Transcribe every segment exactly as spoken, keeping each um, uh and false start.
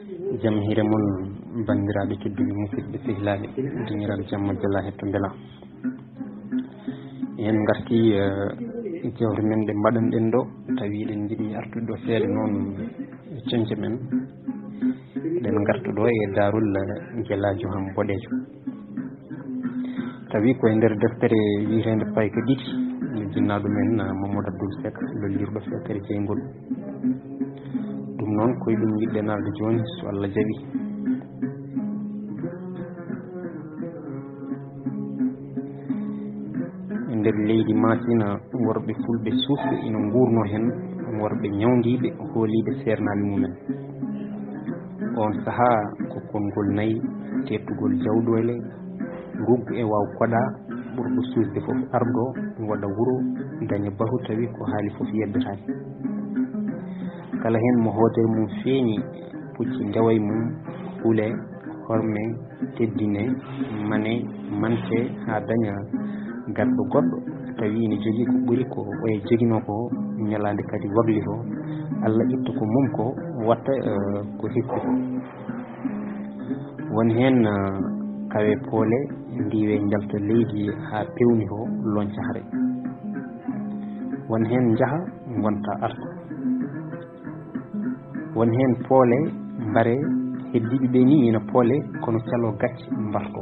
Jam hiire mon, banndiraaɓe tedduɓe, musidɓe sehilaaɓe, duñiral jamma jala hetto mbela. En ngarti, eh, jewte men ɗe mbaɗanɗen ɗo, tawi eɗen njiɗi artude ɗo seeɗa noon e coñce men. Eɗen ngarta ɗo e daarol, eh, Gelaajo Ham Boɗeejo. Tawi ko e nder deftere wiyeteende Payka ɗiɗi, nde jinnaaɗo men, eh, Mamadou Abdoul Seck, lollirɗo feccere jeyngol. Ɗum noon, ko e ɗum njiɗɗen arde jooni, so Allah jaɓi. E nder leydi Maasina, worɓe fulɓe suusɓe ina nguurno heen, worɓe ñawndiiɓe, hooliiɓe seernaaɓe mumen. Oon sahaa ko konngol nayi, teettugol jawɗeele, ruggu e waaw koɗa, ɓurɗo suusde fof ardo, waɗa wuro, daña bahu tawi ko haali fof yeddataake. Kala heen mo hootere mum feeñi, pucci ndewa e mum, hule, horme, teddine, mane, mante, haa daña garɗo goɗɗo, tawi ina jogii ko ɓuri ko oya joginoo ko, ñalaande kadi waklitoo, Allah itta ko mum ko, watta, eh, ko hesɗi ko. Won heen, eh, kawe poole, ndiiwe njalta leydi haa peewni ko, lonca hare. Won heen njaha, ngonta arta. Won heen poole, mbare, heddiiɓe ɓe ni ina poole, kono calo gacce mbarto.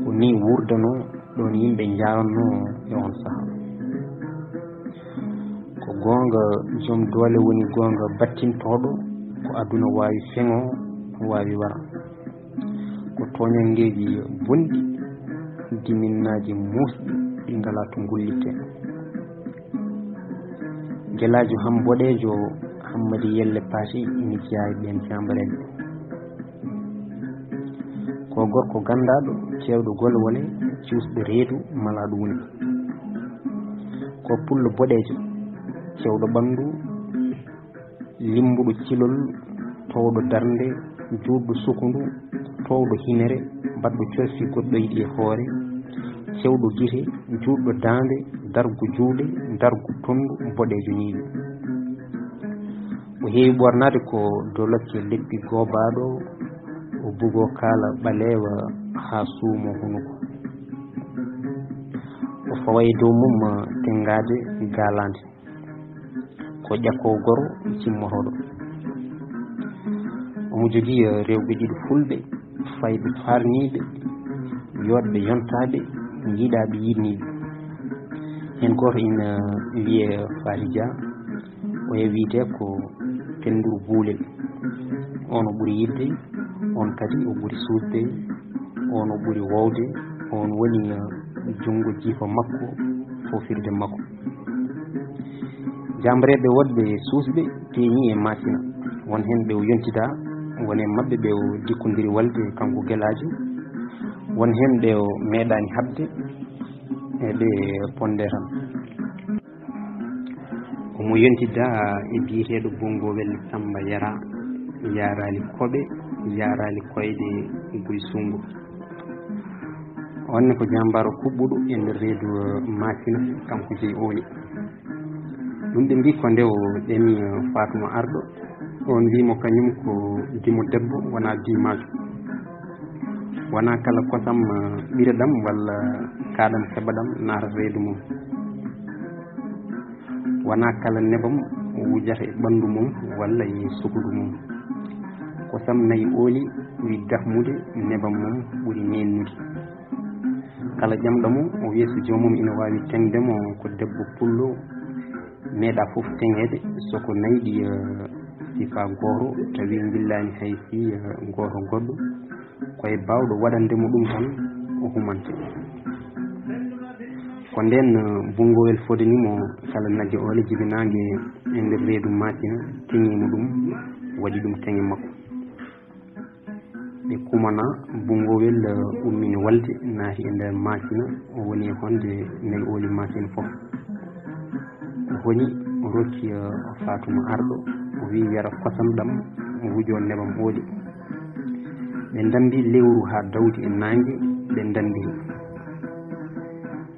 Ko ni wuurdanoo ɗoon yimɓe njaarannoo e oon sahaa. Ko goonga, joom doole woni goonga battintooɗo, ko aduna waawi feŋoo, waawi wara. Ko tooñanngeeji bonɗi, diminnaaji muusɗi, ɗi ngalaa to ngullittee. Gelaajo Ham Boɗeejo, Hammadi Yelle Paati ina jeyaa e ɓeen jaambareeɓe. Ko gorko ganndaaɗo, keewɗo golwole, cuusɗo reedu, malaaɗo woni. Ko pullo boɗeejo, cewɗo ɓanndu, limmbuɗo cilol, toowɗo darnde, juutɗo sukundu, toowɗo hinere, baɗɗo corfi goɗɗoyɗi e hoore, cewɗo gite, juutɗo daande, dargu juuɗe, dargu tonndu, boɗeejo ñiiɓe. O heewi ɓoornaade ko dolokke leppi goobaaɗo, o bugoo kaala ɓaleewa haa suumoo hunuko. O fawa e dow mum tenngaade gaalaande. Ko ƴakkoowo goro cimmotooɗo. Omo jogii, eh, rewɓe ɗiɗo fulɓe, fayɓe faarniiɓe, yooɗɓe yontaaɓe, yiɗaaɓe yiɗniiɓe. Heen gooto ina wiyee Faati Dia, oya wiyetee ko Pennduru Buulel. On o ɓuri yiɗde, on kadi o ɓuri suusde, on o ɓuri woowde, on woni, eh, junngo jiifa makko, foofirde makko. Jaambareeɓe woɗɓe suusɓe peeñii e Maasina. Won heen ɓe o yontidaa, won e maɓɓe ɓe o dikkondiri walde kanko Gelaajo, won heen ɓe o meeɗaani haɓde, e ɓe pondee tan. Omo yontidaa e biyeteeɗo Bonngowel Sammba Yara, yaaraali koɓe, yaaraali koyɗe Guy Sunngo. On ne ko jaambaaro kuɓɓuɗo e nder reedu, eh, Maasina, kanko jeyi Ooli. Ɗum ɓe mbii ko nde o ɗemi, eh, Faatuma Arɗo, on mbii mo kañum ko dimo debbo, wonaa diimaajo. Wonaa kala kosam, eh, ɓireɗam walla kaaɗam heɓaɗam naata reedu mum. Wonaa kala nebam wujata e ɓanndu mum walla e sukundu mum. Kosam nayi Ooli ɓuri dahmude, nebam mum ɓuri neennude. Kala ƴamɗo mo, o wiya so joomum ina waawi teŋde mo ko debbo pullo, meeɗaa fof teŋeede, so ko nayi ɗi, eh, sifa gooto, tawi njillaani hay si, eh, gooto goɗɗo. Ko e baawɗo waɗande mo ɗum tan o humante. Ko ndeen, eh, Bunngowel fodani mo kala nagge Oole jibinaange e nder reedu Maasina, teŋi mo ɗum, waɗi ɗum teŋe makko. Ɓe kumana Bunngowel, eh, ummini walde, naati e nder Maasina, o woni e honde nayi Ooli Maasina fof. O honi, o rokki, eh, Faatuma Arɗo, o wiyi yara kosam ɗam, o wujoo nebam Ooli. Ɓe ndambi lewru haa dawdi e naange, ɓe ndambi.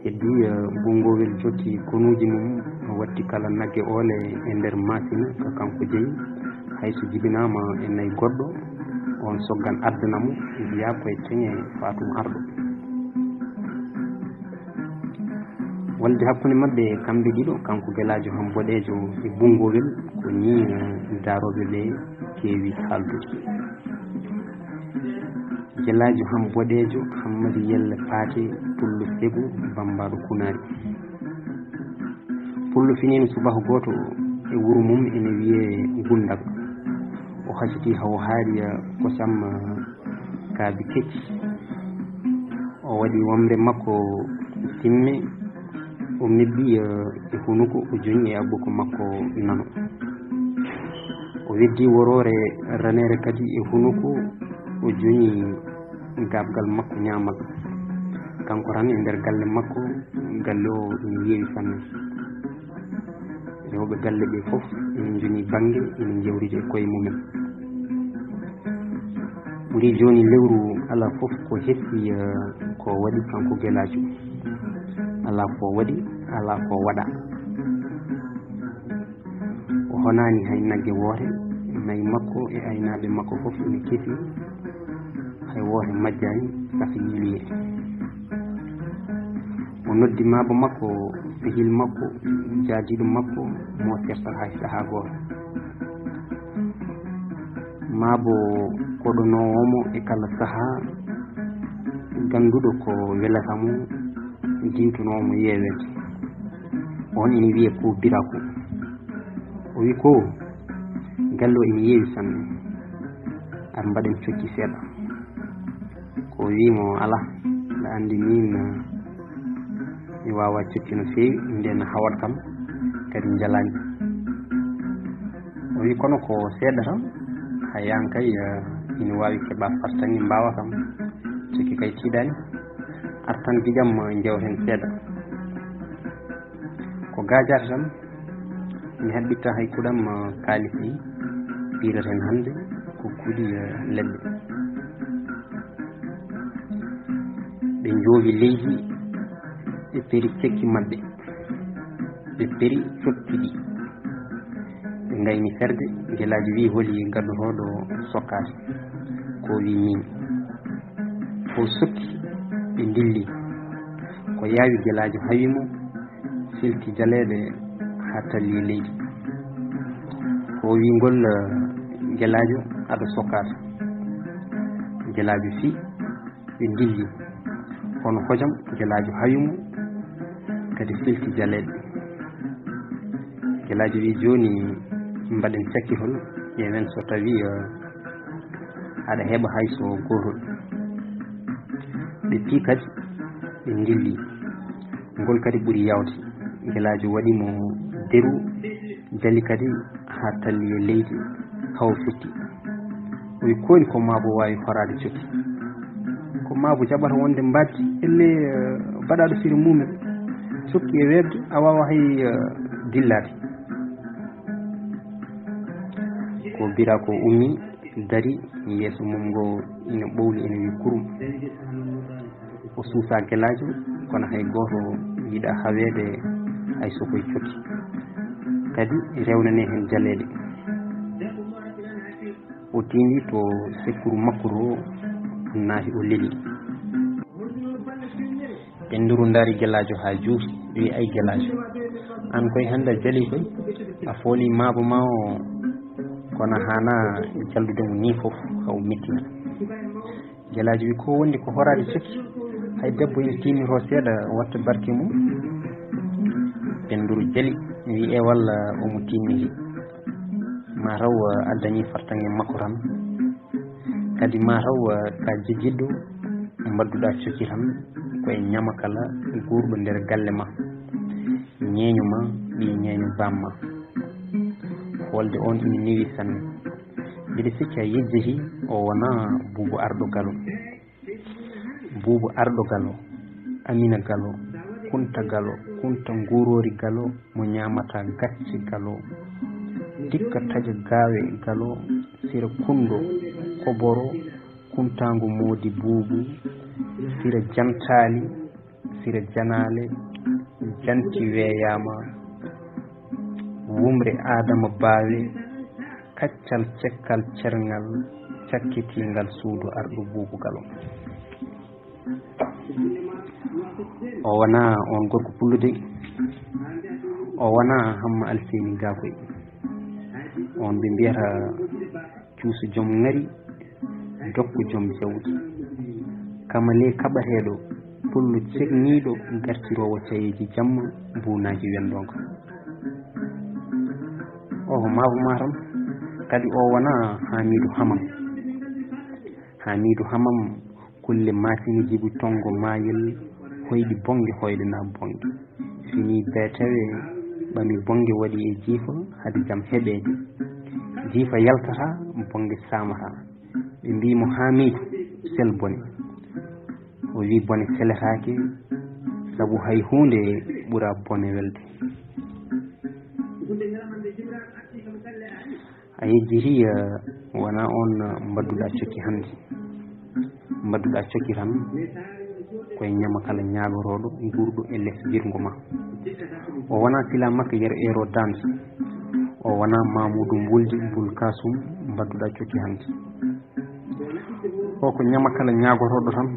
Heddii, eh, Bunngowel jokki konuuji mum, o watti kala nagge Oole e nder Maasina, ka kanko jeyi. Hay so jibinaama e nayi goɗɗo, on soggan addana mo, wiya ko e teŋe Faatuma Arɗo. Waldi hakkunde maɓɓe kamɓe ɗiɗo, kanko Gelaajo Ham Boɗeejo e Bunngowel, ko nii, eh, daarooɓe ɓe keewi haaldude. Gelaajo Ham Boɗeejo, Hammadi Yelle Paate, Pullo Segu, Bammbaaɗo Kunaari. Pullo finiino subaka gooto e wuro mum ene wiyee Gundaga. O hacciti hawo haaɗi, eh, kosam, eh, kaabi kecci. O waɗi wamre makko timme, o mebbi, eh, e hunuko, o joñi e abboko makko nano. O weddi woroore raneere kadi e hunuko, o joñi gaaɓgal makko ñaamal. Kanko tan e nder galle makko, galle o ina heewi sanne. Rewɓe galle ɓe fof ina njoñi bannge, ina njewridi e koye mumen. Ɓuri jooni lewru alaa fof ko hessi, eh, ko waɗi kanko Gelaajo. Alaa ko waɗi, alaa ko waɗa. O honaani hay nagge woote, nayi makko e aynaaɓe makko fof ina kesi, hay woote majjaani, saka yiilii en. O noddi maabo makko, sehil makko, jaadiiɗo makko, mo sertal hay sahaa gooto. Maabo koɗonoowo mo e kala sahaa, gannduɗo ko welata mo, diwtunoowo mo yeeweede. On ina wiyee ko Birako. O wi ko, "Galle o ina yeewi sanne. Ar mbaɗen cokki seeɗa." Ko wi mo, "Alaa, mbeɗa anndi miin, mi waawaa cokki no feewi, ndeen hawat kam kadi njalaani." O wi, "Kono ko seeɗa tan, haa yaan kay, eh, ina waawi keɓa fartaŋŋe mbaawa kam. Cokki kay tiiɗaani. Ar tan gijam, eh, njewten seeɗa." Ko gaajaata tan, mi haɓɓittaa hay kuɗam, eh, kaalisi piireten hannde ko kuɗi, eh, leɗɗe. Ɓe njoowi leydi, ɓe peri cekki maɓɓe, ɓe peri cokki ɗi. Ɓe ngayni ferde, Gelaajo wi, "Holi gaddotooɗo sokkaade?" Ko wi, "Miin." Ko sokki, ɓe ndilli. Ko yaawi Gelaajo hawi mo, filti jaleeɗe haa talli e leydi. Ko wi ngol, eh, Gelaajo, "Aɗa sokkaade." Gelaajo fii, ɓe ndilli. Kono hojom, Gelaajo hawi mo, kadi filti jaleeɗe. Gelaajo wi, "Jooni mbaɗen cakkitol, ƴeewen so tawi, eh, aɗa heɓa hay so gootol." Ɓe pii kadi, ɓe ndilli. Ngol kadi ɓuri yaawde. Gelaajo waɗi mo deru, jali kadi haa talli e leydi, hawo futti. O wi, "Ko woni ko maabo waawi horaade cokki? Ko maabo jaɓata wonde mbaɗdi, ellee, eh, baɗaaɗo fire mumen. Cokki e weeɓde, a waawaa hay, eh, dillaade." Ko Birako ummi, dari, yeeso mum ngo ina ɓowli, ina wi kurum. O suusa Gelaajo, kono hay gooto yiɗaa haweede hay so ko e cokki. Kadi rewnanee heen jaleeɗe. O tiindi to sekkuru makko to, naati o leli. Pennduru ndaari Gelaajo haa juuti, wi, "Ay Gelaajo, aan koy hannde a jalii koy, a foolii maabo ma o, kono haanaa jallude mo nii fof, haa o mettina." Gelaajo wi, "Ko wondi ko horaade cokki, hay debbo ina tiinnitoo seeɗa watta barke mum." Pennduru jali, wi, "E walla omo tiinniti, ma taw a dañii fartaŋŋe makko tan." Kadi ma taw, eh, ka jiggiɗɗo mbaɗduɗaa cokki tan, ko e ñamakala guurɗo nder galle ma, ñeeño ma, ɓii ñeeño baam ma. Foolde on ina newi sanne. Mbiɗa sikki a yejjiti o wonaa Buubu Arɗo Galo. Buubu Arɗo Galo, Amina Galo, Kunta Galo, Kunta Nguuroori Galo, mo ñaamata gacce Galo, Tikka Taƴa Gaawe Galo, Sira Kunndo, Koboro, Kuntaangu Moodi Buubu, Sira Jantaali, Sira Janaale, Janti Weeyaama, Wumre Aadama Baawe, Accal cekkal cerngal cakkitiingal suudu arɗo Buubu Galo. O wonaa oon gorko pullo dey. O wonaa Hamma Alseyni Gaakoy. Oon ɓe mbiyata cuuso joom ŋari, dokko joom jawdi. Kamale kaɓateeɗo, pullo ceerniiɗo, gartiroowo cayeeji jamma, buunaaji wendonka. Oho, maabo Matam. Kadi o wonaa Haamiidu Hamam. Haamiidu Hamam, kulle maasini jibi tonngo maayel, hoyɗi bonnge, hoyɗe na bonnge. Fini bee tawe, ɓami bonnge waɗi e jiifa, hade jam heɓeede. Jiifa yaltata, bonnge saamata. Ɓe mbii mo, "Haamiidu, sel bone." O wii, "Bone seletaake, sabu hay huunde ɓura bone welde." A yejjiti, eh, wonaa oon, eh, mbadduɗaa cokki hannde. Mbadduɗaa cokki tan, ko e ñama kala ñaagorooɗo, guurɗo e les wirngo ma. O wonaa sila makka yer eero dande. O wonaa Mamuudu Mbuldi Bul Kasum mbadduɗaa cokki hannde. O ko ñama kala ñaagorooɗo tan.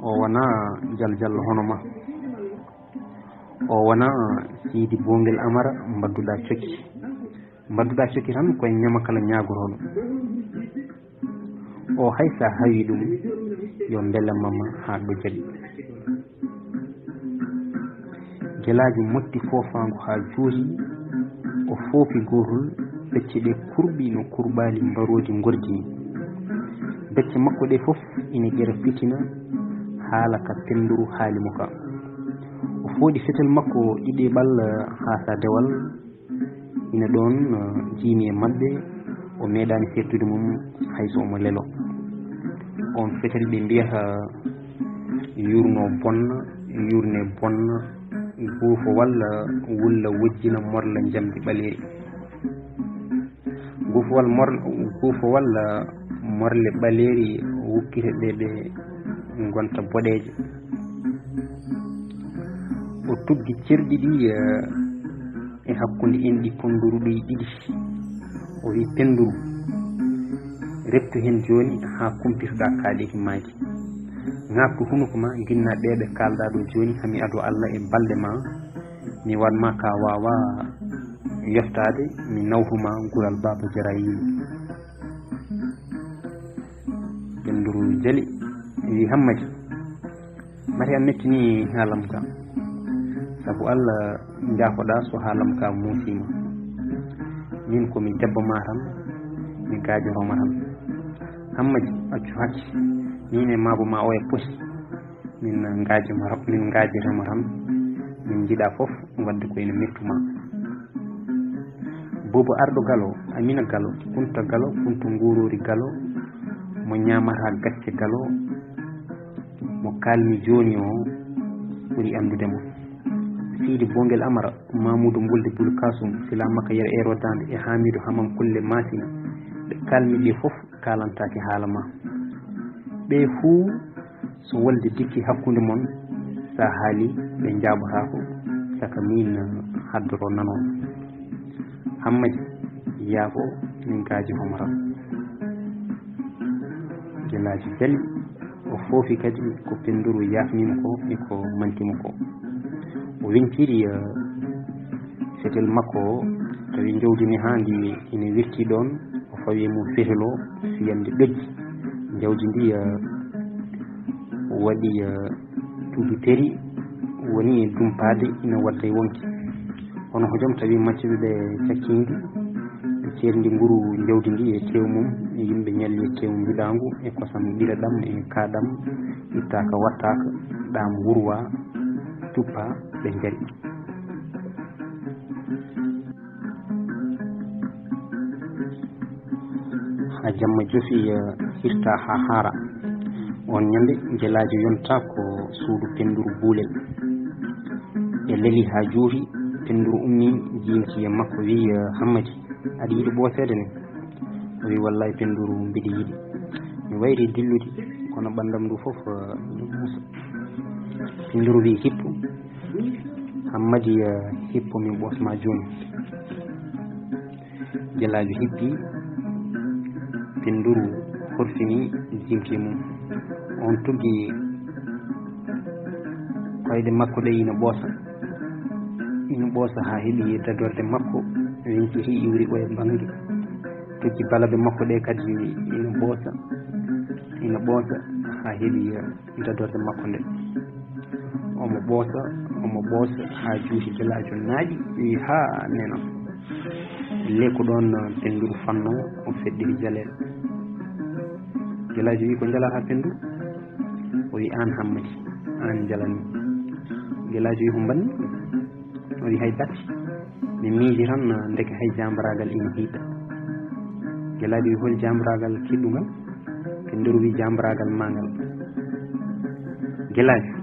O wonaa jaljallo hono ma. O wonaa Siidi Bongel Amara mbadduɗaa cokki. Mbadduɗaa cokki tan ko e ñama kala ñaagorooɗo. O hay sa hawi ɗum, yo mbele mama haa ɗo jaɓi. Gelaajo motti foofaango haa juuti, o foofi gootol, becce ɗe kurɓi no kurɓaali mbarooji ngordi ni. Becce makko ɗe fof ina ƴera fitina haala ka Pennduru haali mo ka. O fooɗi fetel makko ɗiɗi ɓal haa sa dewal, ina ɗoon, eh, jiimi e maɓɓe, o meeɗaani seettude mum hay so omo lelo. Oon fetel ɓe mbiyata yuurno bonna, yuurne bonna, guufo walla wulla wojjina morla njamndi ɓaleeri. Guufo walla mor-, guufo walla morle ɓaleeri wukkita ɗe ɓe ngonta boɗeeje. O tuggi cerɗi ɗi, eh, e hakkunde enɗi konnduruɗi ɗiɗi. O wi, "Pennduru, reftu heen jooni haa kumpitoɗaa kaaɗeeki maaji. Ŋaabtu hunuko ma, nginna ɓe ɓe kaalɗaa ɗo jooni, haa mi adoo Alla e balɗe ma. Mi waɗ ma ka waawaa yoftaade, mi nawtu ma gural Baaba Jarayiima." Pennduru jali, wi, "Hammadi, mate a mettini haalam ka. Sabu Alla, njaafoɗaa so haalam ka muusiima. Min ko mi debbo ma tan, mi gaajoro ma tan. Hammadi, accu hakke, min e maabo ma o e poti. Min ngaajima, min ngaajirima tan, min njiɗa fof wadde ko ina mettu ma." Boobo Arɗo Galo, Amina Galo, Kunta Galo, Kunta Nguuroori Galo, mo ñaamata gacce Galo, mo kaalmi jooni o, ɓuri anndude mo. Siidi Bongel Amara, Mamuudu Mbulde Bul Kasum, Sila Makka Yer Eero Daande e Haamiidu Hamam Kulle Maasina, ɓe kaalmi ɓe fof kaalantaake haala ma. Ɓe fuu so wolde dikki hakkunde mon, sa haali ɓe njaabotaako, saka min haddoro nanon. Hammadi, yaafo min gaaji homo tan. Gelaajo jali, o foofi kadi ko Pennduru yaafnimo ko e ko manti mo ko. O wintiri, eh, fetel makko o, tawi jawdi ni haa ndi ina wirti ɗoon, o fawi e mum fetel o, fiyande ɗojji. Jawdi ndi, eh, waɗi, eh, tuubi peri, woni dumpaade ina wadda e wonki. Kono hojom tawi maccuɓe ɓe cakkindi, ɓe ceerndi nguru jawdi ndi e tew mum, e yimɓe ñalli e tew mbiɗaangu, e kosam ɓireɗam, e kaaɗam, ittaaka wattaaka, ɗam wurwa, tuppa, ɓe njari. Haa jamma jofi, eh, hirta haa haara. Oon ñande, Gelaajo yonta ko suudu Pennduru Buulel. Ɓe leli haa juuti, Pennduru ummi, jiimti e makko, wi, eh, "Hammadi, aɗa yiɗi ɓooseede ne?" O wi, "Wallaay, Pennduru, mbiɗa yiɗi. Mi wayri dillude, kono ɓanndam ndu fof, eh, ina muusa." Pennduru wi, "Hippu." Hammadi, eh, "Hippo, min ɓoosma jooni." Gelaajo hippi, Pennduru horfini jimti mum. On tuggi koyɗe makko ɗe ina ɓoosa. Ina ɓoosa haa heɓi dadorde makko, weñci hi iwri o e bannge. Tuggi balabe makko ɗe kadi ina ɓoosa, ina ɓoosa haa heɓi dadorde makko nde. Omo ɓoosa, omo ɓoosa haa juuti Gelaajo naaƴi, wiyi, "Haa nena." Ley ko ɗoon Pennduru fanno, o feɗɗiri jaleeɗe. Gelaajo wiyi, "Ko njalata Pennduru?" O wiyi, "Aan Hammadi, aan njalani." Gelaajo wiyi, "Ko mbaɗmi?" O wiyi, "Hay batte. Mi miiji tan, ndeke hay jaambaraagal ina hiiɗa." Gelaajo wiyi, "Hol jaambaraagal kiɗɗungal?" Pennduru wiyi, "Jaambaraagal maa ngal." Gelaajo,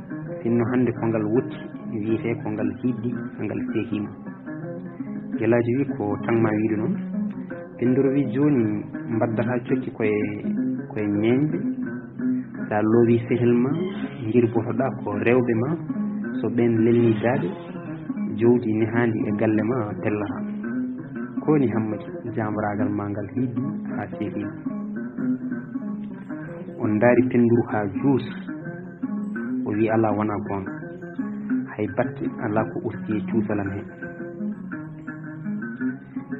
sinno hannde ko ngal wotti, wiyetee ko ngal hiiɗi, ngal seekiima. Gelaajo wiyi, "Ko tan maa wiyde noon." Pennduru wiyi, "Jooni mbaddata cokki koye, koye ñeeñde. So a loowii sehil ma, ngirbotoɗaa ko rewɓe ma. So ɓeen lelnii daaɗe, jowdi nehaandi e galle ma pellata." Ko woni Hammadi, jaambaraagal maa ngal hiiɗi haa seekiima. On ndaari Pennduru haa juus. O wiyi, "Alaa, wonaa goonga. Hay batte alaa ko usti e cuusal am he.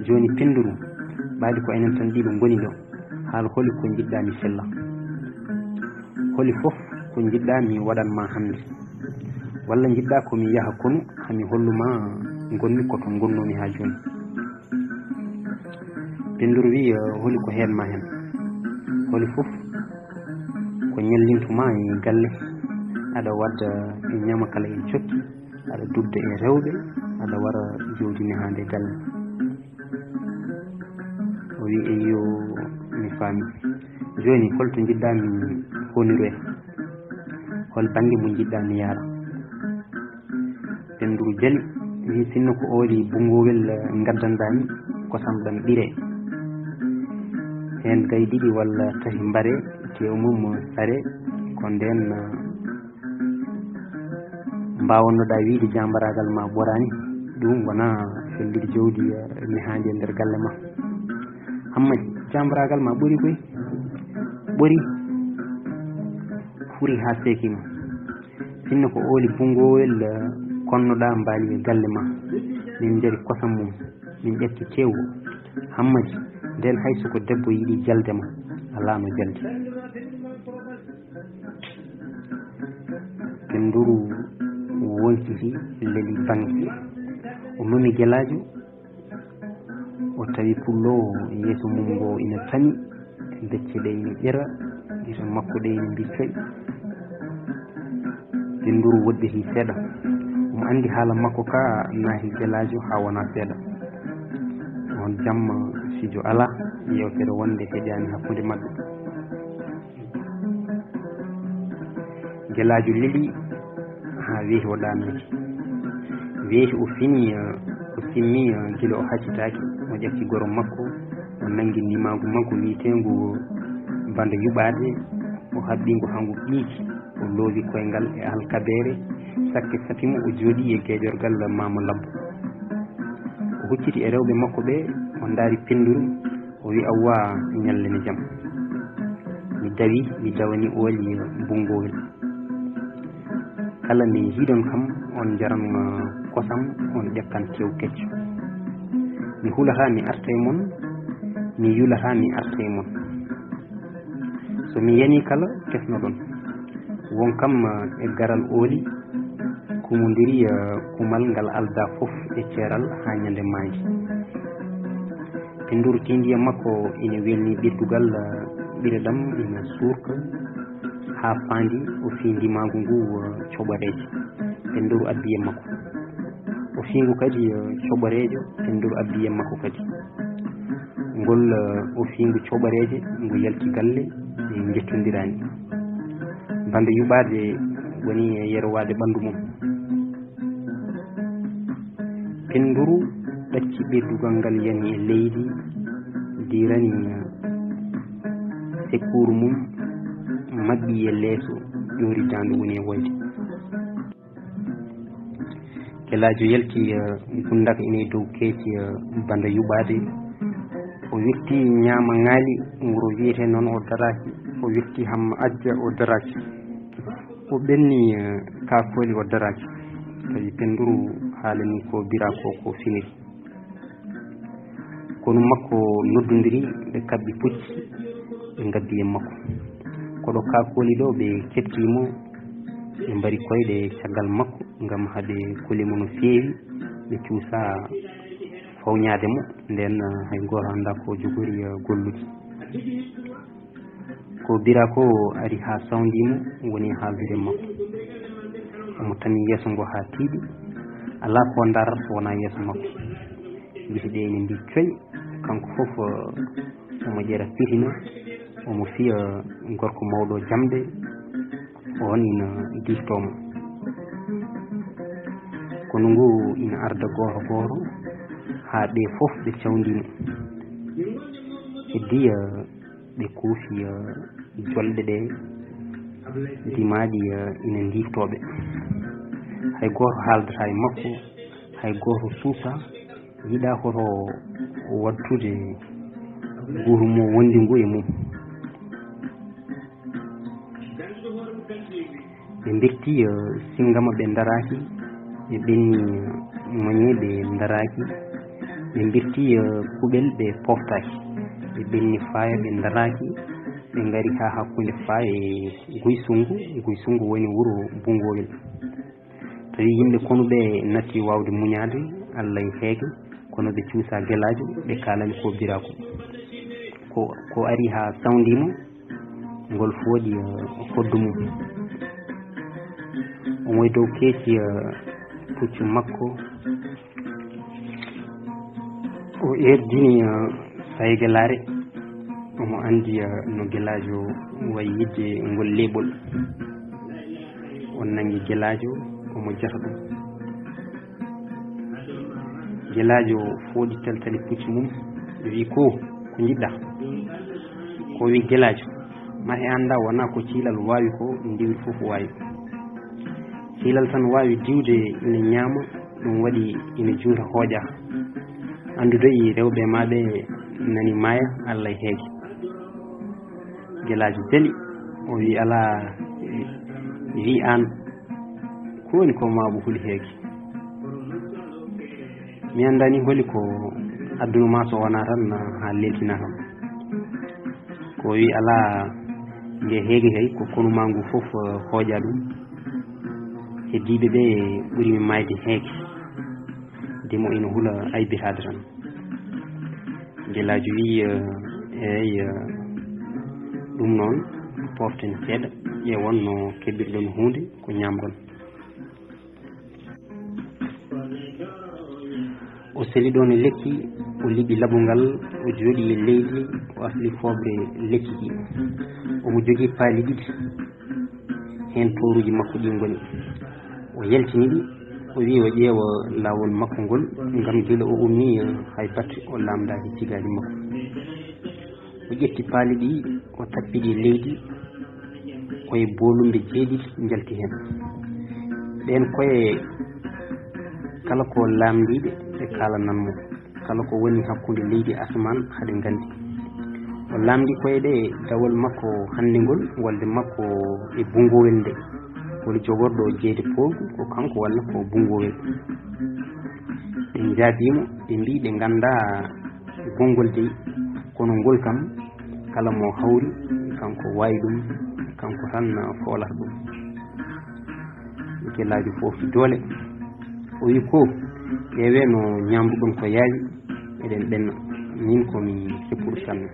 Jooni Pennduru, ɓaadi ko enen tan ɗiɗo ngoni ɗo. Haal holi ko njiɗɗaa mi fella? Holi fof ko njiɗɗaa mi waɗan ma hannde? Walla njiɗɗaa ko mi yaha konu haa mi hollu ma ngonmi ko to ngonnoomi haa jooni?" Pennduru wiyi, "Holi ko heen ma heen? Holi fof ko ñallintu ma e galle, aɗa wadda e ñamakala e cokki, aɗa dugda e rewɓe, aɗa wara jowdi nehaande e galle." O wiyi, "Eyyo, mi faami. Jooni, hol to njiɗɗaa mi honiroya? Hol bannge mo njiɗɗaa mi yaara?" Pennduru jali, wiyi, "Sinno ko ooli bunngowel ngaddanɗaa mi, kosam ɗam ɓiree. Heen gaye ɗiɗi walla tati mbaree, teew mum saree, ko ndeen mbaawannoɗaa wiyde jaambaraagal ma ɓoraani, ɗum wonaa fellude jowdi, eh, nehaandi e nder galle ma. Hammadi, jaambaraagal ma ɓori koy, ɓori, fuuri haa seekiima. Sinno ko ooli bunngowel, eh, konnoɗaa mbaali e galle ma, min njari kosam mum, min ƴakki teewu. Hammadi, ndeen hay so ko debbo yiɗi jalde ma, alaa no jaldi." Pennduru wonciti, leli bannge. O memi Gelaajo, o tawi pullo yeeso mum ngo ina tami, becce ɗe ina ƴera, gite makko ɗe ina mbii coy. Pennduru woɗɗiti seeɗa. Omo anndi haala makko ka naati Gelaajo haa wona seeɗa. On jamma fijo alaa, yeewtere wonde heƴaani hakkunde maɓɓe. Gelaajo leli haa weeti o ɗaanaaki. Weeti o fini, eh, o simmi, eh, gila o haccitaaki, o ƴakki goro makko, o nanngi ndimaagu makko wiyeteengu bannda yuɓaade, o haɓɓi ngu haa ngu ɓiiki, o loowi koyngal e alkabeere, sakke safi mo, o jooɗii e geejorgal Maama Labbo. O hucciti e rewɓe makko ɓe, o ndaari Pennduru, o wiyi, "Awwaa, ñalle ne jam. Mi dawi, mi dawani ooli bunngowel. Kala nde njiiɗon kam, on njaran, uh, kosam, on ƴakkan tew kecco. Mi hulataa mi arta e mon, mi yulataa mi arta e mon. So mi yanii kala, kesnoɗon. Won kam, uh, e garal ooli, kumondiri, uh, kumal ngal aldaa fof e ceeral haa ñande maaji." Pennduru tiindi e makko ina welni ɓirdugal, ɓire ɗam ina suurka haa faandi, o fii ndimaagu ngu coɓoreeje, Pennduru addi e makko. O fii ngu kadi coɓoreejo, Pennduru addi e makko kadi. Ngol, o fii ngu coɓoreeje, ngu yalti galle, ɓe njettondiraani. Bannda yuɓaade woni e yerowaade ɓanndu mum. Pennduru ɗacci ɓirdugal ngal, yani e leydi, diirani sekkuuru mum, maɓɓi e leeso, ƴoori daande woni e woyde. Gelaajo yalti, eh, gundaka ina e dow keeci, eh, bannda yuɓaade. O wirti Ñaama Ŋaali, wuro wiyetee noon, o daraaki. O wirti Hamma Ajja, o daraaki. O ɓenni, eh, Kaakooli, o daraaki. Tawi Pennduru haalani ko Biraako ko finiri. Konu makko noddondiri, ɓe kaɓɓi pucci, ɓe ngaddi e makko. Koɗo Kaakooli ɗo, ɓe keɓti mo, ɓe mbari koyɗe caggal makko ngam haɓe kuli mo no feewi, ɓe cuusa fawñaade mo. Nden, hay gooto anndaa ko jogori, eh, gollude. Ko Biraako ari haa sawndii mo, woni haaldude e makko. Omo tammi yeeso ngo haa tiiɗi. Alaa ko ndaarata so wonaa yeeso makko. Gite ɗe ene mbii coy, kanko fof, eh, omo ƴeera fitina, omo fiya gorko mawɗo jamɗe, oon ina diftoo mo. Konu ngu ina arda gooto gooto, haa ɓe fof ɓe cawndii mo. Heddii, eh, ɓe kuufi, eh, jolɗe ɗe, ndimaaɗi, eh, ina ndiiftoo ɓe. Hay gooto haaldataa e makko, hay gooto suusaa, yiɗaa hoto waɗtude goomu wondu ngu e mum. Ɓe mbirti, eh, Sinngama, ɓe ndaraaki. Ɓe ɓenni, eh, Moñe, ɓe ndaraaki. Ɓe mbirti, eh, Kuɓel, ɓe poftaaki. Ɓe ɓenni Faaya, ɓe ndaraaki. Ɓe ngari haa hakkunde Faaya e Guy Sunngu. Guy Sunngu woni wuro Bunngowel. Tawi yimɓe konu ɓe natti waawde muñaade, Allah e heege, kono ɓe cuusa Gelaajo, ɓe kaalani ko Biraako. Ko, ko ari haa sawndii mo, ngol fooɗi, eh, hoddu mum. Omo e dow keeci, eh, puccu makko. O erdini, eh, saygalaare. Omo anndi, eh, no Gelaajo wayi yiɗde ngol leeɓol. O nanngi Gelaajo, omo jata ɗum. Gelaajo fooɗi taltali puccu mum, wi, "Ko, ko njiɗɗa?" Ko wi Gelaajo, "Ma he annda wonaa ko ciilal waawi ko, ndiwri fof waawi. Ciilal tan waawi diwde ina ñaama, ɗum waɗi ina juuta hooƴa. Anndude e rewɓe ma ɓe nani maaya, Allah e heege." Gelaajo seli, o wi, "Alaa, wi aan, ko woni ko ma ɓe huli heege? Mi anndaani holi ko addunu ma so wonaa tan haa leeltina kam." Ko wi, "Alaa, nge heege kay ko konu ma ngu fof, eh, hooƴa ɗum. Heddiiɓe ɓe ɓuri mi maayde heege. Dimo ina hula aybitaade tan." Gelaajo wi, eh, "Eey, eh, ɗum noon, poften seeɗa, ƴeewon no keɓirɗon huunde ko ñaamron." O seli ɗoon e lekki, o liɓi laɓungal, o jooɗi e leydi, o asli fooɓre lekki ki. Omo jogii paali ɗiɗi, heen tooruuji makko ɗi ngoni. O yaltini ɗi, o wi o ƴeewa laawol makko ngol, ngam gila o ummii hay batte o laamdaaki jigaaji makko. O ƴetti paali ɗi, o tappi ɗi e leydi, koye boolumbe jeeɗiɗi njalti heen. Ɗeen koye kala ko laamndiiɓe, ɓe kaalanan mo. Kala ko woni hakkunde leydi e asamaan, haɗe nganndi. O laamndi koye ɗe dawol makko hannde ngol, wolde makko e Bunngowel nde. Woni jogorɗo jeyde poolgu, ko kanko walla ko Bunngowel? Ɓe njaabii mo, ɓe mbii ɓe nganndaa Gonngol dey, kono ngol kam, kala mo hawri, kanko waawi ɗum, kanko tan foolata ɗum. Gelaajo fof doole. O wi ko, ƴeewee no ñaamruɗon ko yaawi, eɗen ɓenna. Min ko mi seppuru sanne.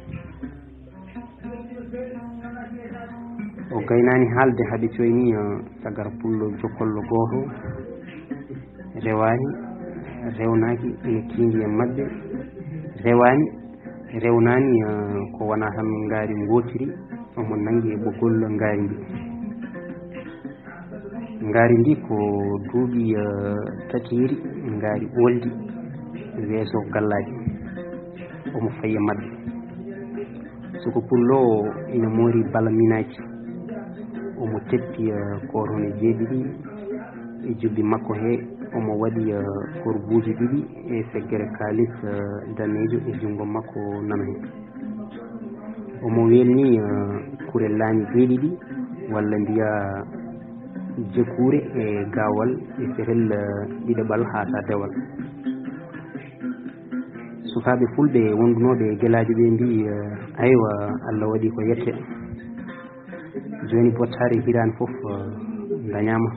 O gaynaani haalde, haɓe coyni, eh, sagara pullo jokkollo gooto. Rewaani, rewnaaki, ina tiindi e maɓɓe. Rewaani, rewnaani, eh, ko wonaa tan ngaari ngootiri, omo nanngi e ɓoggol ngaari ndi. Ngaari ndi ko duuɓi, eh, tatiiri, ngaari ooldi, weeso gallaaji. Omo fayi e maɓɓe. Suka pullo o ina moori bala minaaji. Omo teppi, eh, koorone jeeɗiɗi e jubbi makko he. Omo waɗi, eh, korbuuji ɗiɗi e seggere kaalis, eh, daneejo e junngo makko nano heen. Omo weelni, eh, kure laañi jeeɗiɗi, walla mbiya jekuure e gaawal e sehel, eh, ɗiɗaɓal haa ta dewal. Sukaaɓe fulɓe wondunooɓe e gelaajo ɓe mbii, eh, "Aywa, Allah waɗi ko yette." Jooni bottaari hiraani fof, eh, dañaama.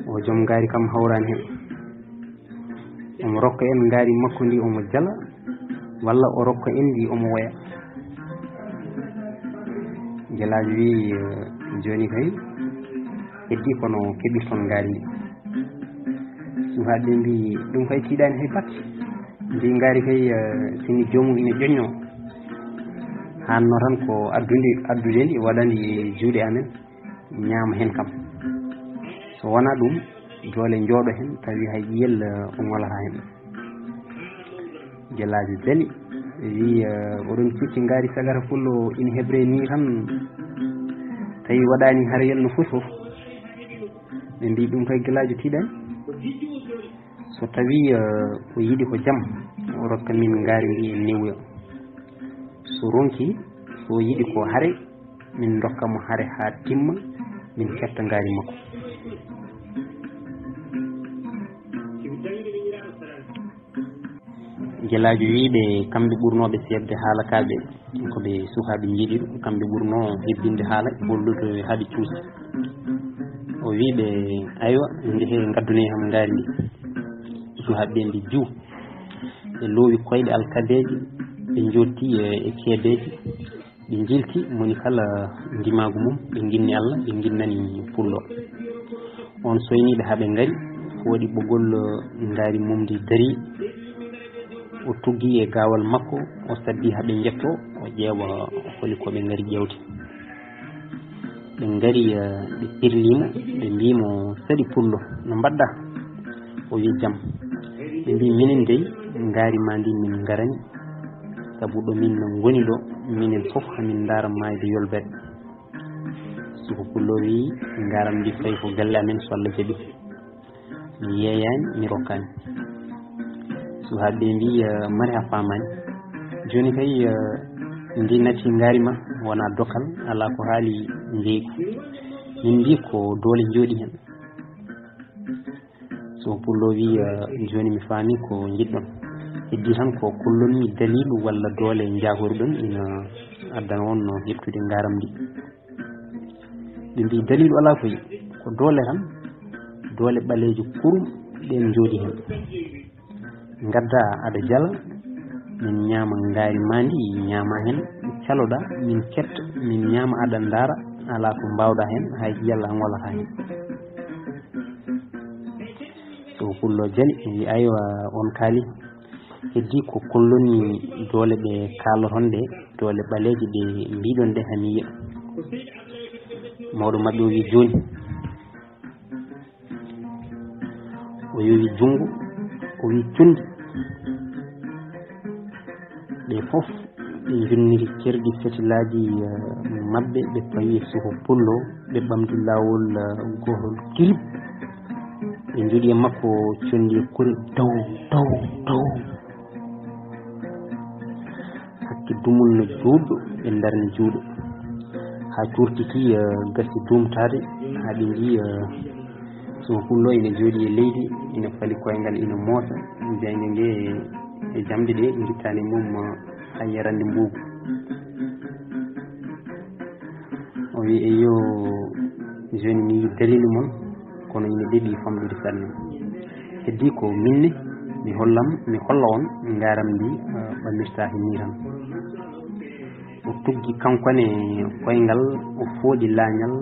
O joom ngaari kam hawraani heen. Omo rokka en ngaari makko ndi omo jala, walla o rokka en ndi omo woya. Gelaajo wii, eh, "Jooni kay, heddii kono keɓirton ngaari ndi." Sukaaɓe mbii, "Ɗum kay tiiɗaani hay batte. Ndi ngaari kay, eh, sini joomum ina ƴoƴnoo. Haanno tan ko addude, addude ndi, waɗa ndi e juuɗe amen, ñaama heen kam. So wonaa ɗum, doole njooɗo heen, tawi hay ƴiyel, eh, o ŋolataa heen." Gelaajo jali, wii, eh, "Oɗon cikki ngaari sagara pullo ina heɓre nii tan, tawi waɗaani harayel no foti fof?" Ɓe mbii, "Ɗum kay gelaajo tiiɗaani. So tawii, eh, o yiɗi ko jam, o rokka min ngaari ndi e newuya. So ronki, so yiɗi ko hare, min ndokka mo hare haa timma, min ketta ngaari makko." Gelaajo wii ɓe, kamɓe ɓurnooɓe seedde haala kaa ɓe, ko ɓe sukaaɓe njiɗi ɗum, kamɓe ɓurnoo hebbinde haala, hollude haa ɓe cuusi. O wii ɓe, "Aywa, njehee ngaddunee kam ngaari ndi." Sukaaɓe ɓe mbii, "Jiw." Ɓe loowi koyɗe alkadeeje, ɓe njootti e, e ceebeeje, ɓe njilti, moni kala ndimaagu mum, ɓe nginni Allah, ɓe nginnani pullo. On soyniiɓe haa ɓe ngari, fooɗi ɓogol ngaari mum ndi darii. O tuggi e gaawal makko, o saddi haa ɓe njettoo, o ƴeewa holi ko ɓe ngari ƴeewde. Ɓe ngari, eh, ɓe pirlii mo, ɓe mbii mo, "Saɗi pullo, no mbaɗɗaa?" O wii, "Jam." Ɓe mbii, "Minen dey, ngaari maa ndi min ngarani, sabu ɗo min ngoni ɗo, minen fof hamin ndaara maayde yolbeede." Suka pullo wii, "Ngaari am ndi fayi ko galle amen so Allah jaɓi. Mi yeeyaani, mi rokkaani." Sukaaɓe ɓe mbii, "Eh, mari a faamaani. Jooni kay, eh, ndi natti ngaari ma, wonaa dokkal, alaa ko haali njeygu. Min mbii ko doole njooɗi heen." So pullo wii, eh, "Jooni mi faami ko njiɗɗon. Heddii tan ko kollon mi daliilu walla doole njaahoruɗon ina addana on no heɓtude ngaari am ndi." Ɓe mbii, "Daliilu alaa koy, ko doole tan, doole ɓaleeje kurum ɗeen njooɗi heen. Ngaddaa aɗa jala, min ñaama ngaari maa ndi, ñaama heen, caloɗaa, min ketta, min ñaama aɗa ndaara, alaa ko mbaawɗaa heen, hay yalla ngolataa heen." So pullo jali, wi, "Aywa, on kaali. Heddii ko kollon mi doole ɗe kaaloton ɗe, doole ɓaleeje ɗe mbiɗon ɗe, hami yiya." Mawɗo maɓɓe o wi, "Jooni." O yowi junngo, o wi, "Conndi." Ɓe fof ɓe njunniri cerdi fetilaaji, eh, maɓɓe, ɓe pawi e suko pullo, ɓe ɓamti laawol, eh, gootol kirib. Ɓe njoɗi e makko conndi e kure, daw, daw, daw. Hakke dumol no juutɗo, ɓe ndarni juuɗe. Haa cuurtiti, eh, gasi duumtaade, haa ɓe nji, eh, so pullo ina jooɗi e leydi, ina fali koyngal, ina moosa, jaaynde nge e jamɗe ɗe ngittaani mum, eh, hay yarande mbuubu. O wi, "Eyyo, jooni mi yii daliilu mon, kono ina ɗeɓi famɗude sanne. Heddii ko minne, mi hollam, mi holla on ngaari am ndi, eh, ɓammirtaake nii tan." O tuggi kanko ne koyngal, o fooɗi laañal,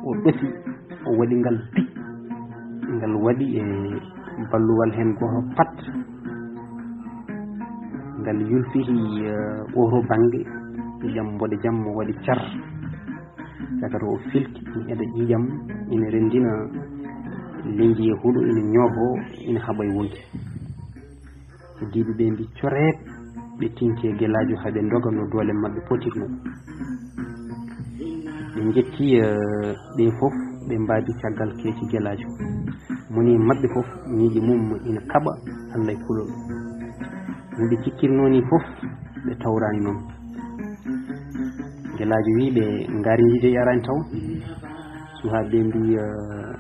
o ɗosi, o waɗi ngal bit. Ngal waɗi e balluwal heen gooto pat. Ngal yulfiti, eh, oto bannge, ƴiiƴam mboɗo jam mo waɗi car. Caka to o filti, eɗo ƴiiƴam, ina renndina leñji e huɗo, ina ñoofo, ina haɓa e wonki. Heddiiɓe ɓe mbi, "Coreet!" Ɓe tinti e gelaajo, haa ɓe ndoga no doole maɓɓe potirno. Ɓe njetti, eh, ɓe fof, ɓe mbaabi caggal keeci gelaajo. Moni maɓɓe fof, miijo mum ina kaɓa Allah e kulol. No ɓe cikkirnoo nii fof, ɓe tawraani noon. Gelaajo wii ɓe, "Ngaari ndi dey araani taw?" Suhaaɓe ɓe mbii, eh,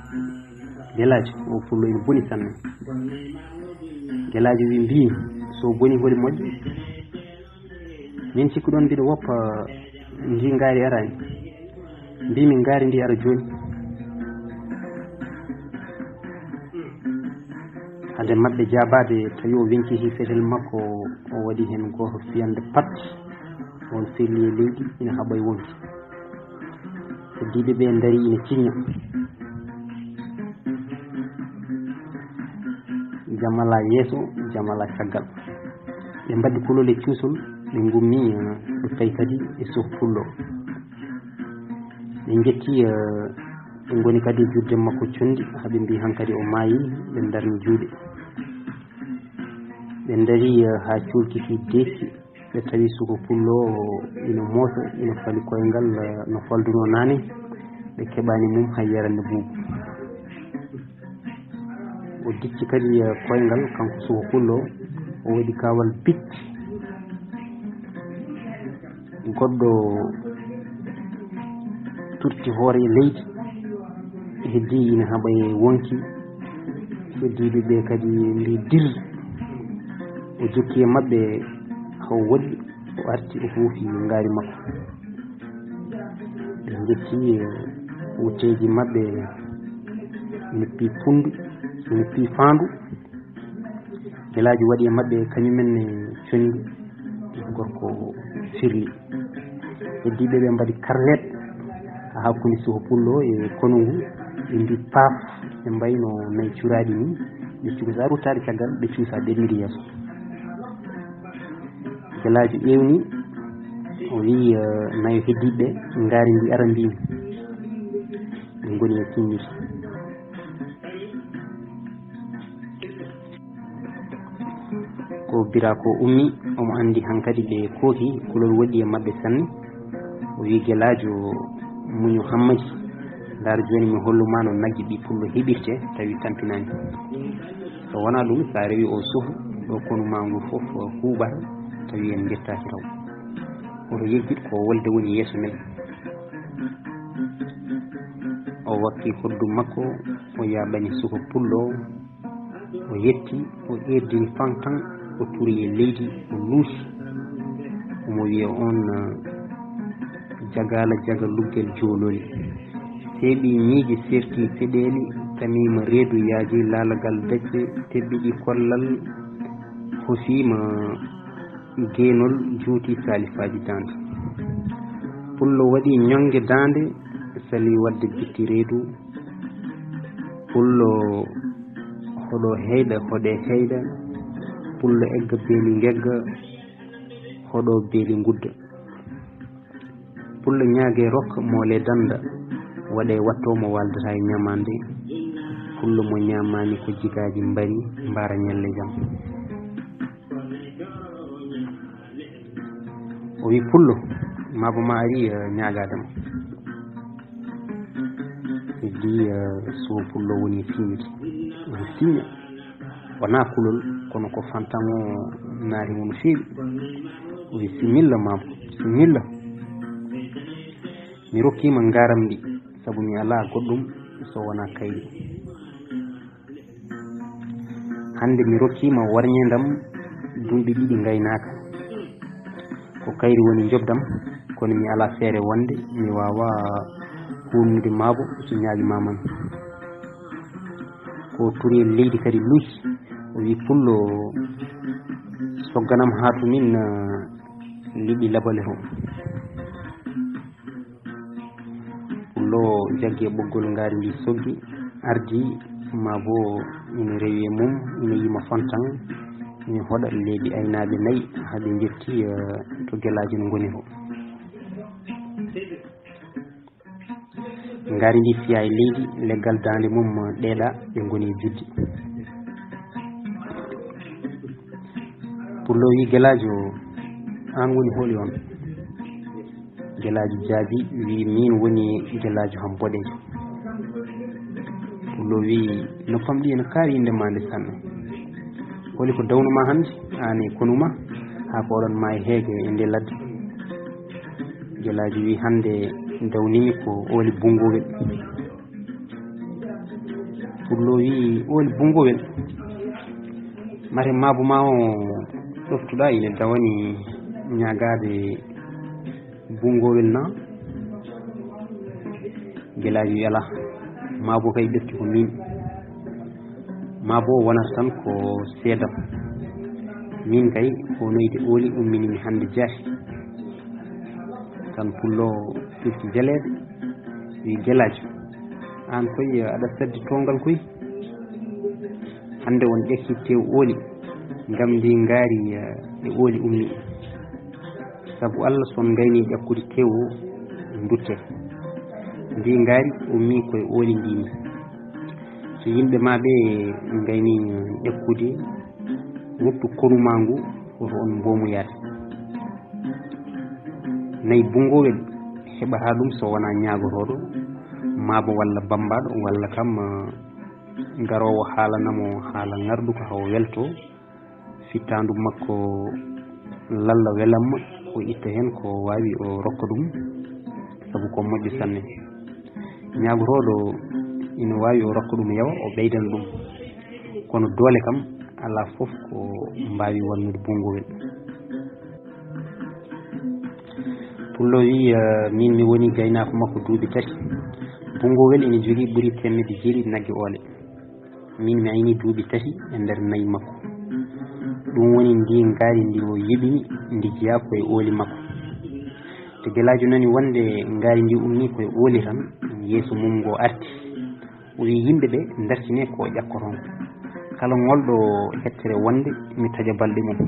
"Gelaajo, o pullo ina boni sanne." Gelaajo wii, "Mbii, so boni holi moƴƴo? Min cikkuɗon mbiɗo woppa, ndi ngaari araani. Mbii min ngaari ndi ara jooni." Hade maɓɓe jaabaade, tawi o weñciti fetel makko, o waɗi heen gooto fiyande pat, on firli e leydi, ina haɓa e wonki. Heddiiɓe ɓe ndari ina ciñña. Jam alaa yeeso, jam alaa caggal. Ɓe mbaɗi kulol e cuusol, ɓe ngummi, eh, ɗo tawi kadi e suuh pullo. Ɓe njetti, eh, ɓe ngoni kadi e juuɗe makko conndi, haa ɓe mbii hankadi o maayi, ɓe ndarni juuɗe. Ɓe ndari, eh, haa cuulki fii deeƴki, ɓe tawi suuh pullo ina moosa, ina fali koyngal, eh, no faldunoo naane, ɓe keɓaani mum hay yarande buubu. O dicci kadi, eh, koyngal, kanko suuh pullo, o waɗi kaawal bit. Goɗɗo turti hoore e leydi, heddii ina haɓa e wonki. Heddiiɓe ɓe kadi mbii dir. O jokki e maɓɓe haa o woɗɗi, o arti, o huufi ngaari makko. Ɓe njetti, eh, wuteeji maɓɓe, ina pii pundu, ina pii faandu. Gelaajo waɗi e maɓɓe, kañumen ne condi, gorko firli. Heddiiɓe ɓe mbaɗi karlet haa hakkunde suuh pullo e konu ngu, ɓe mbii paaf, ɓe mbayi no nayi cuuraaɗi nii, ɓe cuusa ruttaade caggal, ɓe cuusa ɓenniri yeeso. Gelaajo ƴeewni, o wii, eh, nayo heddiiɓe, "Ngaari ndi ara mbii." Ɓe ngoni e siññude. Ko biraako ummi, omo anndi hankadi ɓe kooki, kulol woɗɗi e maɓɓe sanne. O wii, "Gelaajo, muñu hammadi. Ndaar jooni mi hollu ma no nagge ɓii pullo heɓirtee, tawi tampinaani. So wonaa ɗum, so a rewii o suuh, ɗo konu maa ngu fof huuɓata, tawi en njettaaki taw." Oto yejjit ko wolde woni yeeso men. O wakki hoddu makko, o yaaɓani suuh pullo, o yetti, o eerdini fantan, o turi e leydi, o luusi. Omo wiya on, eh, jagaala jaga luggel joololi. Seeɓi ñiiƴe serti peɗeeli, tamiima reedu yaaji laalagal becce, teɓɓiɗi kollal, hosiima geenol, juuti saalifaaji daande. Pullo waɗi ñoŋge daande, sali waɗde bitti reedu. Pullo hoɗo heyɗa, hoɗe heyɗa. Pullo egga beeli ngegga, hoɗo beeli ngudda. Pullo ñaage rok, moole danda, waɗe watto mo waldata e ñamande. Pullo mo ñamani ko jigaaji mbari, mbara ñalle jam. O wi, "Pullo, maabo ma ari, eh, ñaagaade ma." Heddi, eh, so pullo woni e siñude. Woni siña. Wonaa kulol, kono ko fantan o naari mo no feewi. O wi, "Similla, maabo, similla. Mi rokkiima ngaram ndi, sabu mi alaa goɗɗum so wonaa kayri. Hannde mi rokkiima warñeendam duuɓi ɗiɗi ngaynaaka. Ko kayri woni njoɓdam, kono mi alaa feere wonde mi waawa huunnude maabo so ñaagi ma man." Ko turi e leydi kadi luy, o wi, "Pullo, sogganam haa to min, eh, liɓi labale to." Pullo jaggi e ɓoggol ngaari ndi soggi, ardi, maabo ina rewi e mum, ina yima fantan, ina hoɗa leeɓi aynaaɓe nayi, haa ɓe njetti, eh, to gelaajo no ngoni to. Ngaari ndi fiya e leydi, leggal daande mum ɗeeɗa, ɓe ngoni e juddi. Pullo wi, "Gelaajo, aan woni holi on?" Gelaajo jaabi, wi, "Miin woni Gelaajo Ham Boɗeejo." O wiyi, "Noppam ɗi ene kaari innde maa nde sanne. Holi ko dawnuma hannde, aan e konu maa, haa ko oɗon maayi heege e nde ladde?" Gelaajo wiyi, "Hannde dawnimi ko ooli bunngowel." Pullo wiyi, "Ooli bunngowel? Mate maabo maa o ɗoftuɗaa ine dawani ñaagaade bunngowel naa?" Gelaajo wiyi, "Alaa, maabo kay ɓefti ko miin. Maabo wonata tan ko seedam. Miin kay ko honoyde ooli umminimi hannde jaahi." Tan pullo firti jaleeɗe, wiyi, "Gelaajo, aan koy aɗa saddi toongal koy. Hannde on ƴakki tew ooli, ngam ndi ngaari, eh, e ooli ummi. Sabu Allah, so on ngayni ƴakkude tew o, dutte. Ndi ngaari ummi koye ooli ndi ni. So yimɓe maa ɓe ngayni ƴakkude, wuttu konu maa ngu, woto on mboomu yaade. Nayi bunngowel heɓataa ɗum so wonaa ñaagotooɗo, maabo walla bammbaaɗo, walla kam, eh, garoowo haalana mo haala ŋarɗuka haa o welto, fittaandu makko lalla welamma, o itta heen ko waawi o rokka ɗum, sabu ko moƴƴo sanne. Ñaagotooɗo ina waawi o rokka ɗum yawa, o ɓeydana ɗum. Kono doole kam alaa fof ko mbaawi wannude bunngowel." Pullo wiyi, "Eh, miin mi woni gaynaako makko duuɓi tati. Bunngowel ina jogii ɓuri teemedde jeeɗiɗi nagge oole. Miin mi ayni duuɓi tati e nder nayi makko. Ɗum woni ndi ngaari ndi o yiɓini, ndi jeyaa koye ooli makko." To Gelaajo nani wonde ngaari ndi ummii koye ooli tan, yeeso mum ngo arti. O wiyi, "Yimɓe ɓe, ndartine ko ƴakkoton. Kala ŋolɗo hettere wonde, mi taƴa balɗe mum."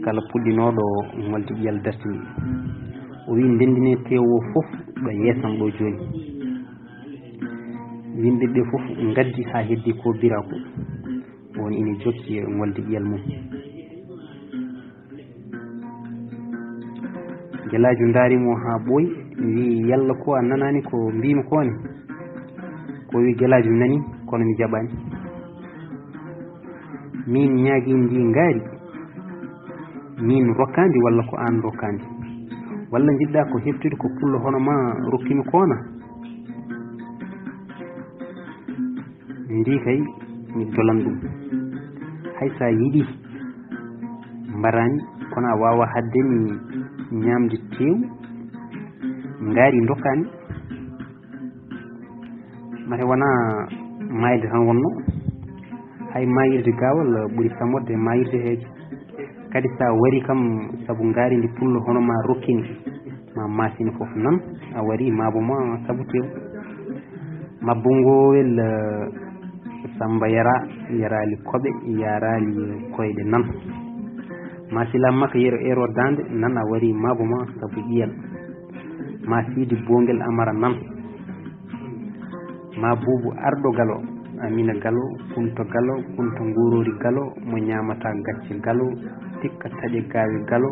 Kala puɗɗinooɗo ŋolde ƴiyal dartini. O wiyi, "Ndenndine tew o fof ɗo yeesam ɗo jooni." Yimɓe ɓe fof ngaddi haa heddi ko biraku. Oon ina jokki e ŋolde ƴiyal mum. Gelaajo ndaari mo haa ɓooyi, wiyi, "Yalla ko a nanaani ko mbiimi ko ne?" Ko wiyi, "Gelaajo nani, kono mi jaɓaani. Miin ñaagi ndi ngaari, miin rokkaandi walla ko aan rokkaandi? Walla njiɗɗaa ko heɓtude ko pullo hono maa rokkimi ko na?" Ndi kay mi dolan ɗum. Hay so a yiɗi mbaraani, kono a waawaa haɗde mi ñaamde teewu, ngaari ndokkaani. Mate wonaa maayde tan wonno. Hay maayirde gaawal ɓuri samorde maayirde heejo. Kadi so a wari kam, sabu ngaari ndi pullo hono ma rokkini, ma maasina fof nan, a wari maabo ma sabu tew. Mabbo ngowel, eh, Samba yara, yaraali koɓe, yaraali koyɗe nan. Ma sila makka yero ero dande nan, a wari maabo ma sabu ƴiyal. Ma sidi bongel amara nan. Ma buubu arɗo galo, Amina galo, kunto galo, kunto ngurori galo, mo ñaamata gacce galo, tikka taƴe gaawe galo,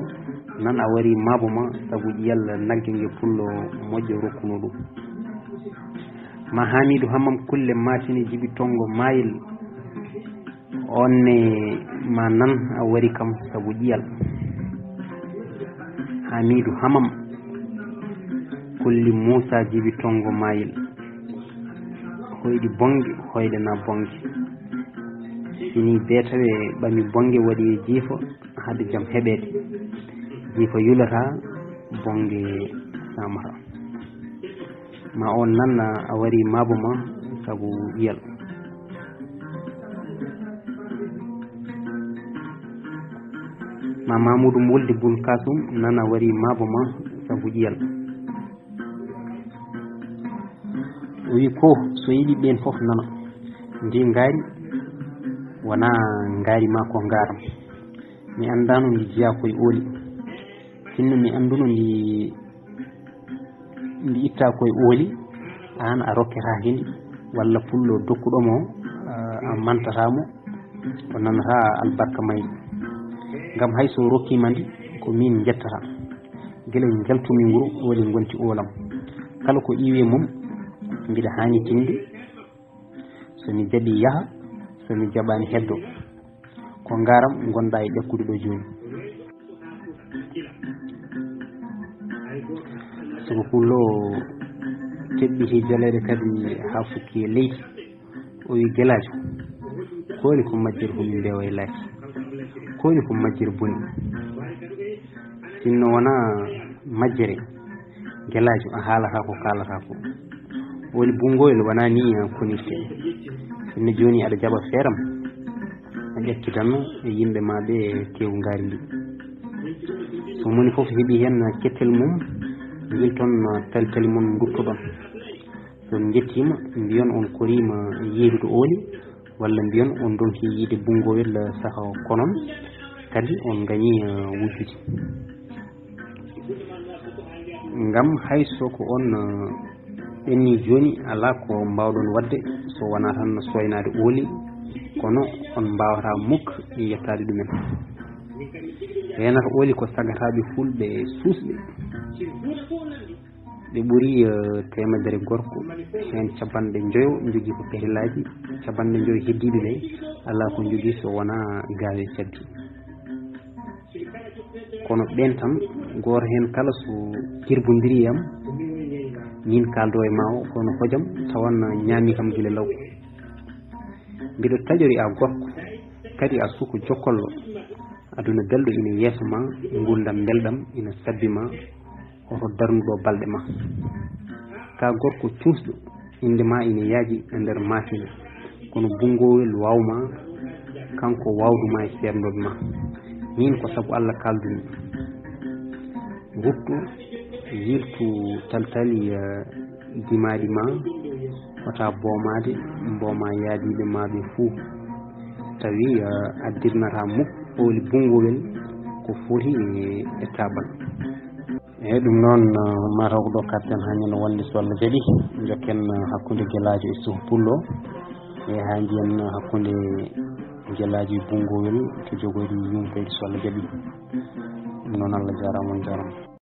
nan a wari maabo ma sabu ƴiyal nagge nge pullo moƴƴo rokkuno ɗum. Ma Hamidu Hammam kulle maasine jibi tongo maayel, on ne ma nan a wari kam sabu ƴiyal. Hamidu Hammam kulli Muusa jibi tongo maayel. Hoyɗi bonnge, hoyɗe na bonnge. Sini beetawe ɓami bonnge waɗi e jiifo, haade jam heɓeede. Jiifo yulata, bonnge samata. Ma on nan a wari maabo ma sabu ƴiyal. Ma Mamudu Wulde Bun Kasum nan a wari maabo ma sabu ƴiyal. O wi ko so yiɗi ɓen fof nana. Ndi ngaari wona ngaari ma ko ngaaram. Mi anndano ndi jeyaa koye ooli. Sinno mi annduno ndi, ndi itta koye ooli, aan a rokketaake ndi, walla pullo dokkuɗo mo, a, a mantata mo, o nanata albarka mayri. Ngam hay so rokkima ndi, ko min njettata. Gila njaltumi nguru, ooli ngonti oolam. Kala ko iwi e mum, Mbiɗa haani tinde, so mi jaɓi yaha, so mi jaɓaani heddo. Ko ngaram ngonɗa e ƴakkude ɗo jooni. Soko Pullo teɓɓiti jaleeɗe kadi haa fuɗɗi e leydi. O wi: "Gelaajo, ko woni ko majjere ko min mbeewa e laaki? Ko woni ko majjere boni? Sinno wonaa majjere, gelaajo, a haalata ko kaalata ko. Woni bungoyel wonaa ni konirte. Sinno jooni aɗa jaɓa feeram, a ƴakkitan e yimɓe ma ɓe teewu ngaari ndi. So moni fof heɓi heen kettel mum, ngilton tali tali mon nduttoɗon. So on njettiima, mbiyon on koriima yeeydude ooli, walla mbiyon on ndonki yiide bungoyel saha konon, kadi on ngañi, eh, wujjude. Ngam hay so ko on, eh, ɓenni jooni, alaa ko mbaawɗon waɗde so wonaa tan soynaade ooli, kono on mbaawataa muk yettaade ɗumen. Reenata ooli ko sagataaɓe fulɓe suusɓe. Ɓe ɓuri, eh, teemedere gorko, heen capanɗe njoyo njogii ko petelaaji, capanɗe njoyo heddiiɓe ɓe alaa ko njogii so wonaa gaawe cabbi. Kono ɓeen tan, gooto heen kala so jirbondiri e am, min kaaldo e ma o kono hojam, tawan ñaami kam gila law. Mbiɗo taƴori a gorko, kadi a suko jokkollo. Aduna belɗo ina yeeso ma, nguurndam mbelɗam ina sabbi ma, hoto darnuɗo balɗe ma. Ka gorko cuusɗo, innde ma ina yaaji e nder maasina, kono bunngowel waaw ma, kanko waawdu ma e seerndoɓe ma. Min ko sabu Allah kaaldumi. Ruttu, yiltu taltali, eh, dimaaɗi ma, wota boomaade, mbooma yaadiiɓe ma ɓe fuu. Tawi, eh, addirnata muk ooli bunngowel ko foti e, e taabal. Eeyi, ɗum noon, eh, mataw ko ɗo katten haa ñande wonde so Allah jaɓi. Njokken, eh, hakkunde Gelaajo e Suhu Pullo. E haa njiyen, eh, hakkunde Gelaajo e bunngowel to jogoyɗi yumtoyɗi so Allah jaɓi. Ɗum noon, Allah jaaraama, on jaaraama.